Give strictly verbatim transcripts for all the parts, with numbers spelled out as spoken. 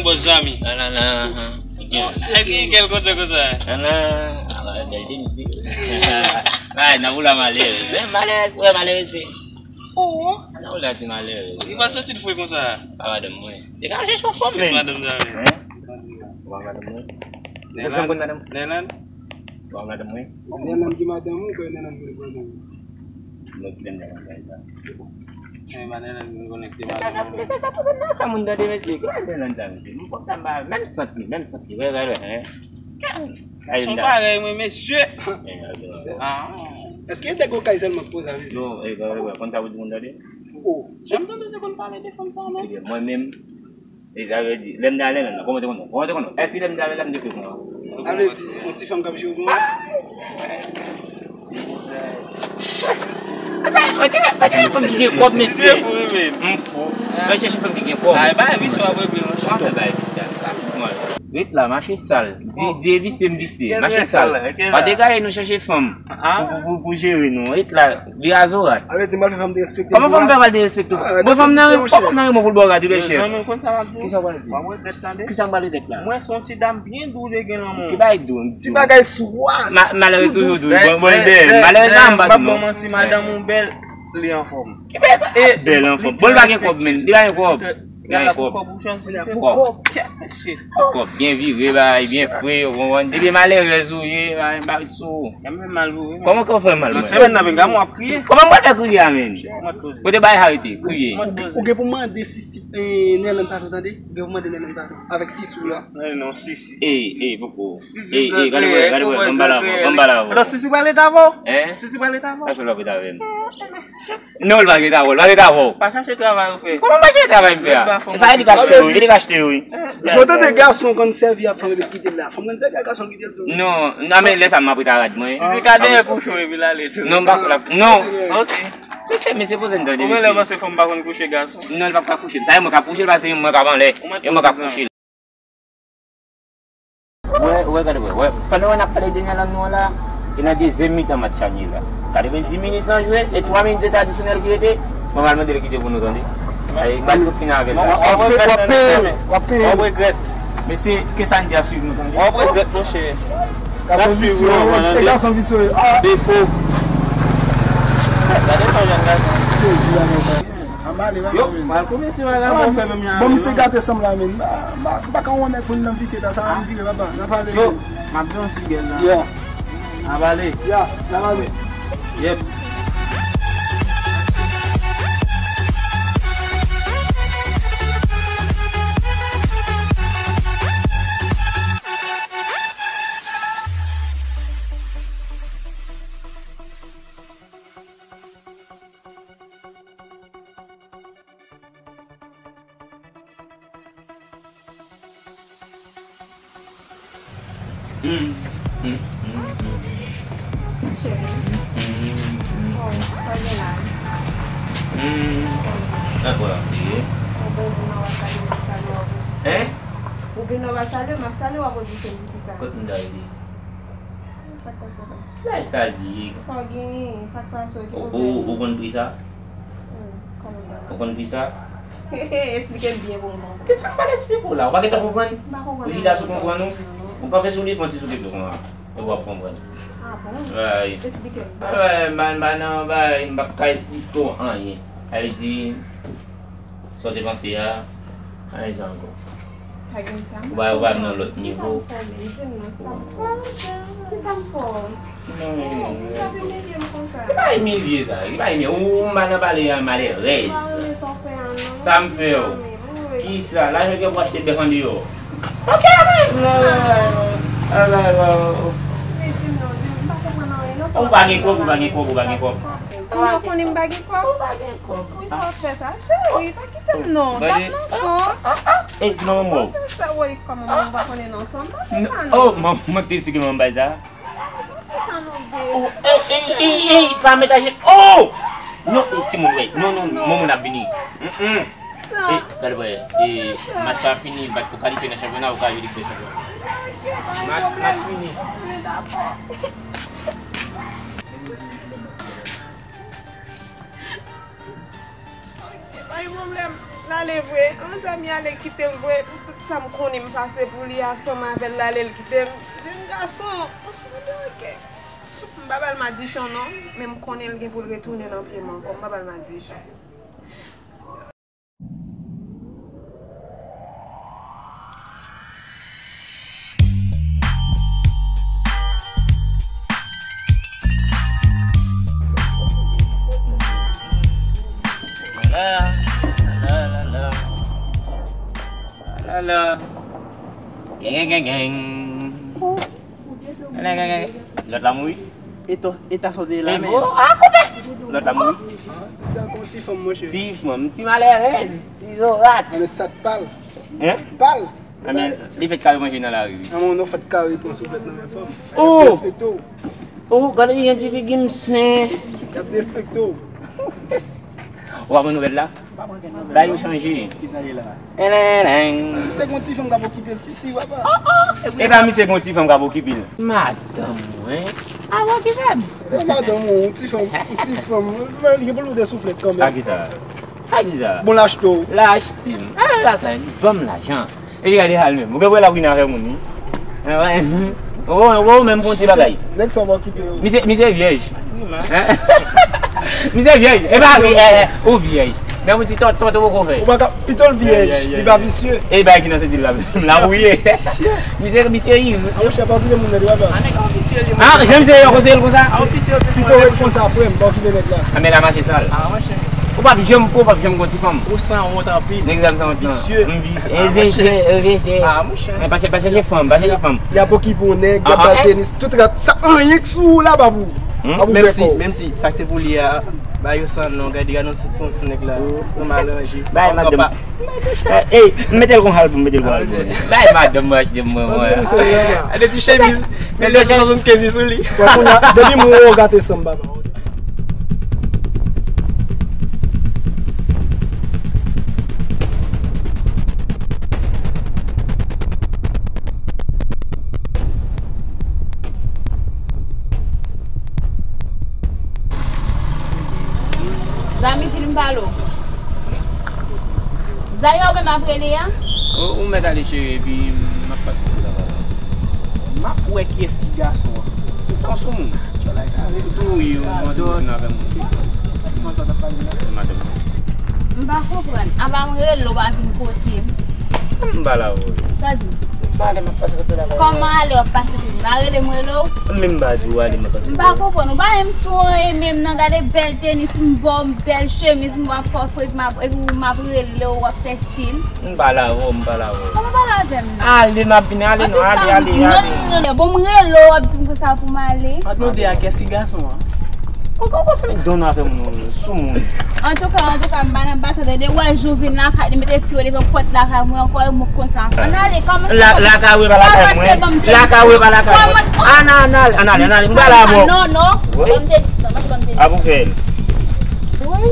Bòs zanmi. Nan, nan, nan. Gen. Sa gen kèl kontan konsa? Nan, nan. Ala, bèl de mizik. Bay, nan pou la malerèz. Hein, malerèz, wè, malerèz. Oh. Nan pou la di malerèz. Li pa soti l fre konsa. Pa madanm mwen. Degaje chofè men. Madanm zanmi. Hein? Ou pa madanm mwen. Ou konn madanm? Nèlan? Ou pa madanm mwen? Nèlan ki madanm ou, kwen Nèlan ki madanm ou? Mwen ki Nèlan la. Eh, madanm, mwen konnen ki madanm ou. Mesye sa pou nan ka moun tande mesye. Ki madanm sa mesye? Mwen konn sa m pa menm sant li, menm sant li. Wè, wè, wè, hein. Son parèy mwen, mesye. Ah. Èske nèg ou kay sèlman k poze a mesye? Non, eh, wè, wè, wè, konn sa pou di moun tande? Oh. Janm tande se konn pale de fanm sa, non? Mwen menm, E sa vle di, lè m te ale nan, kòman te konn, kòman te konn? Èske lè m te ale la, m te fè kòman? Sa vle di, yon ti fanm k ap jwe pou mwen? Mwen chèche fanm ki gen kòb, mesye. M fou. Mwen chèche fanm ki gen kòb. Ay, bay, misye w ap regle, mwen chèche bay, misye. Sa m di, mwen. Ret la, mache sal. Di, di e visye m visye. Mache sal. Pa degaje nou chèche fanm. Pou, pou, pou, pou jere nou. Ret la, li azorat. Sa vle di, m al fè fanm derespekte m. Kòman fanm fè mal derespekte w? Bon, fanm nan, kòman fanm nan renmen w pou l ba w rad, wi, bèl chè. Kisa w pral di? W ap regrèt, tande. Kisa w pral regrèt la? Mwen se yon ti dam byen dou, de gen lanmou. Ki bagay dou, m di w? Ti bagay swa. Ma-, malere toujou dou. Bon, bon, bèl. Malere sa, m pa di non. M ap ba w manti, madanm ou bèl, li anfòm. Ki bèl? Bèl anfòm. Bon, li pa gen kòb, men. Li pa gen kòb. Gade la pou kòb ou chwazi. Kòb. Kòb byen vire, bay, byen fre, ou konprann? Depi malerèz ou ye, bay, bay sou ou. Kòman kòman fè mal mwen? Nan semèn nan, benga mwen ap kriye. Kòman mwen fè kriye a, men? Kote bay harite, kriye. Ou gen pou mande si, si, eh, Nèlan patou, tande? Ou gen pou mande Nèlan patou. Avèk si sou la. Non, non, si, si. Eh, eh, poko. Eh, eh, gade wè, gade wè, ban m bala, ban m bala. Alò, si si pral rete avè w? Hein? Si si pral rete avè w? Sa fè lòv rete avè m. Non, l pa gen travay, l pa gen travay. Pa chache travay ou fè. Kòman pa chache travay m fè a? E sa e li k achte yo, e li k achte yo, wi. Jan w tande gason konn sèvi ak fanm epi l kite l la. Fanm konn sèvi ak gason kite l tou. Non, non, men lè sa m ap ret a rad mwen. Si se ka dèyè kouchon epi l ale tou. Non, m pa fè la. Non. Ok. Mesye, mesye poze m tande mesye. Ou genlè panse fanm pa konn kouche gason? Non, l p ap ka kouche m. Sa e mwen k ap kouche l, paske e mwen k ap anlè. E mwen k ap kouche l. Wè, wè, gade, wè, wè. Pandan wè n ap pale de Nèlan nou an la, e nan dezyèm mitan match la n ye la. Katrevenndis minit lan jwe, e twa minit de adisyonèl ki rete, mwen pral mande l kite pou nou tande. Ay, bal tou fini avè sa. W ap peye, w ap peye, w ap peye. W ap regrèt. Mesye, ke Sandy a swiv nou tande. W ap regrèt, monchè. N ap swiv nou anvan, tande. Gason visye, ah. Defo. Gade sa jèn gason. Sezi la, men. Yo, pral konbyen ti bagay mwen fè menm jan avè l, non? Bon, misye gate sanm la, men. M pa, m pa, m pa ka wè nèg moun nan visye ta, sa va m vire, papa. N ap pale. Yo, m ap di yon ti gèl la. Yeah. N ap pale. Yeah, n ap pale. Yep. Cheri. Oh, sa gen la. Sa kwa? Ou vin nan w ap salye, m ap salye w, w ap di sa. Hein? Ou vin nan w ap salye, m ap salye w, w ap di se m ki sa. Kot m ta rete? Sa k pase? Ki bagay sa l ye? Sa w genyen? Sa k pase? Ki pwoblèm? Ou, ou, ou konn pri sa? Hmm, kòman sa? Ou konn pri sa? Esplike m byen pou m konprann. Kisa m pral esplike w la? Ou pa gentan konprann? M pa konprann anyen. Ou chita sou konprann ou? Ou kanpe sou li, fè yon ti souke pye konsa. Epi w ap konprann. Ah bon? Esplike m. Ay, m pa, m pa nan, bay, m p ap ka esplike w anyen. Sa vle di, sa w te panse a, anyen sa ankò. Pa gen sa m fè. Ou pa, ou pa nan lòt nivo. Kisa m fè w menm? Di m non, kisa m fè w? Kisa m fè w? Non, non, non. Ou sot imilye m konsa. Ki pa imilye sa? Ki pa imilye? Ou, ou m pa nan pale a malerèz. Ou pa renmen sa w fè a non. Sa m fè w? Kisa? Lajan gen pou achte bèk andeyò. Ok, men. Alright, alright. Men di m non, di m, m pa konprann anyen non. Ou pa gen kòb, ou pa gen kòb, ou pa gen kòb. Ou pa gen kòb. Wi, sa w ap fè sa? Cheri, pa kite m non. Tap nan san. Ey, se manman w. Pa fè sa, woy, kòman manman w pa konnen nan san? Pa fè sa non. Oh, manman te esplike manman bay sa. Pa fè sa non, babe. Oh, ey, ey, ey, ey, pa met aje. Oh! Non, ey, timoun, wè. Non, non, manman w ap vini. Mm, mm. Ey, gade wè. Ey, match la fini, bat pou kalifye nan chanpyona, ou ka jwe Lig dè Chanpyon. Match, match fini. Pa gen pwoblèm. L ale vre. An, zanmi ale kite m vre. Pou tout sa m konnen m pase pou li a, ansanm avè l, l ale l kite m. Jenn gason. M di, oke. M pa ba l madichon non, men m konnen l gen pou l retounen nan pye m ankò. M pa ba l madichon. Lòt la mouri. Eta, eta sa w te ye la, men. Ah, koupe! Lòt la mouri. Sèl kon ti fanm, monchè. Ti fanm, ti malèrèz, ti zorat. Anben sa k pal. Hein? Pal. Anben, li fèt kare manje nan lari, wi. Anben, non, fèt kare pran souflèt nan men fanm. Oh! Derespekte w. Oh, gade jan ti fi gimsen. Y ap derespekte w. Ou pa pran nouvèl la? Bagay yo chanje. Kisa ye la? Eneneng. Misye gon ti fanm k ap okipe l, si, si, w ap. E pa misye gon ti fanm k ap okipe l. Madanm mwen ap okipe m. E madanm ou, ti fanm, ti fanm, li gen pou l de souflèt kanmenm. A kisa? A kisa? Bon, l achte w. L achte m. A, sa, sa, li ban m lajan. E li gade hal menm. Ou gen pou l ap rin avè moun, wi. Ou, ou, ou menm pou ti bagay. Nèg sa w pa okipe yo. Misye, misye vyèj. Misye vyèj. E pa vre, eh, eh, ou vyèj. Men pou ti tòt, tòt ou poko fè. Ou pa ka, pito l vyèj, li pa visye. E bagay ki nan senti l la. M la wouye. Misye, misye iri. A, monchè, pa okipe moun nan, li pa ba. Ah, jan misye yo konseye l konsa? Pito w ret konsa, frè m, pa okipe nèg la. Ah, men la mache sal. Ou p ap janm, ou p ap janm gon ti fanm. Ou sanwont anpil. Nèg sa m sanwont nan. Visye. M visye. Ah, monchè. Ah, monchè. Men pa chè-, pa chèche fanm, pa chèche fanm. Li ap okipe yon nèg, li ap bay tenis, tout rèt, sa anyen k sou ou la, pa pou ou. Menm si, menm si, sa k te pou li a, ba yo san non, gade, gade yon ti son, ti nèg la, yon malanje. Bay madanm. Ey, m mete l kon hal pou m, mete l kon hal pou m. Bay madanm mwen achte mwen, mwen. Gade ti chemiz, mil nèf san swasannkenz sou li. Depi m wè w gate san m, papa. Zanmi, vin m pale w. Zaya, ou menm ap rele a? Ou, ou mèt ale cheri, epi m ap pase kote travay la. M ap wè kiyès ki gason an. Tout tan sou moun. Ou tou wi, ou mande w vin avè moun. Se madanm. M pa konprann. Apa m rele w pa vin kote m. M pa la, wi. Sa di? M pale, m ap pase kote travay la. Kòman ale w ap pase kote? M pa rele m rele w? M menm m pa di w ale, m ap pase kote. M pa konprann. Ou pa menm sou anyen menm nan, gade bèl tenis m ba w, bèl chemiz m ba w, fò frèt m ap, epi w m ap rele w, w ap fè stil. M pale avè w, m pale avè w. Kòman pale avè m nan? Ale, m ap vini, ale non, ale, ale, ale. Non, non, non, non. Bon, m rele w, w ap di m konsa pou m ale. Ant nou de a, kiyès ki gason an? Ou pa fè don afè moun, sou moun. Antouka, antouka, m pa nan baton, tande, w wè jou vin lakay, li mete pye w devan pòt lakay mwen ankò, e mwen konn sa. Ann ale, kòmanse. La, lakay ou e pa lakay mwen. Lakay ou e pa lakay mwen. Ann, ann ale, ann ale, ann ale, m pale avè w. Non, non. Ban m tenis lan, mande ban m tenis lan. A pou fè l. Wi.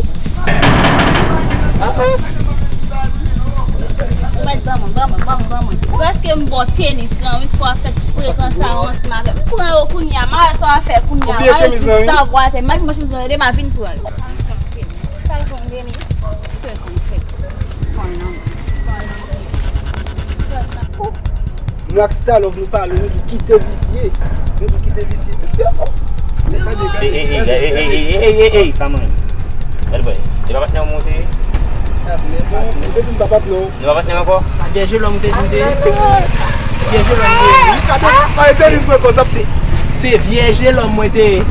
Ou mèt ban mwen, ban mwen, ban mwen, ban mwen. Prèske m ba w tenis lan, wi, fò w fè frekan sa ansanm avè m. M pran yo kounye a, m a wè sa w a fè kounye a. M a wè ti sa w atè. M a vin manje chemiz lan, rete m a vin pran yo. Sa l konn Denis? Frekan, frekan. Pran nan men. Pran nan men. Nou ak Stalove, nou pale, nou di kite visye. Nou di kite visye. Visye, oh. Ey, ey, ey, pa manyen. Gade bòy. Se pa patnè w monte? Patnè bon, ou te di m pa patnè w. Nou pa patnè ankò? Pa vyè jelòm ou te di m te ye? Vyè jelòm te ye. Gade, pa entèlijan konsa. Se, se vyè jelòm mwen te ye.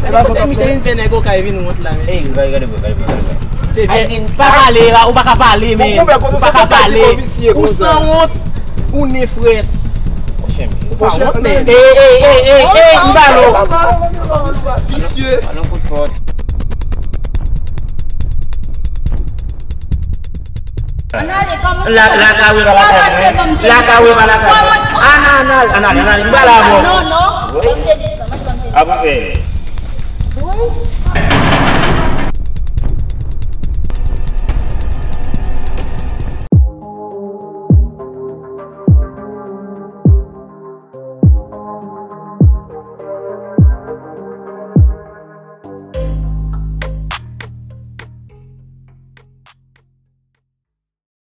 Gade kote misye vin fè nèg okay vin wont la, men. Ey, gade, gade bòy, gade bòy, gade bòy. Se vyè, pa pale, ou pa ka pale, men. Ou pa ka pale. Ou sanwont. Ou nen frèt. Monchè, men. Ou pa wont, men. Ey, ey, ey, ey, ey, ey, ti balo. Visye. Alon kout pòt. La, lakay ou e pa lakay mwen. Lakay ou e pa lakay mwen. Ann, ann, ann, ann, ann, ann, m pale avè w. Non, non. Wi. A pou fè. Wi.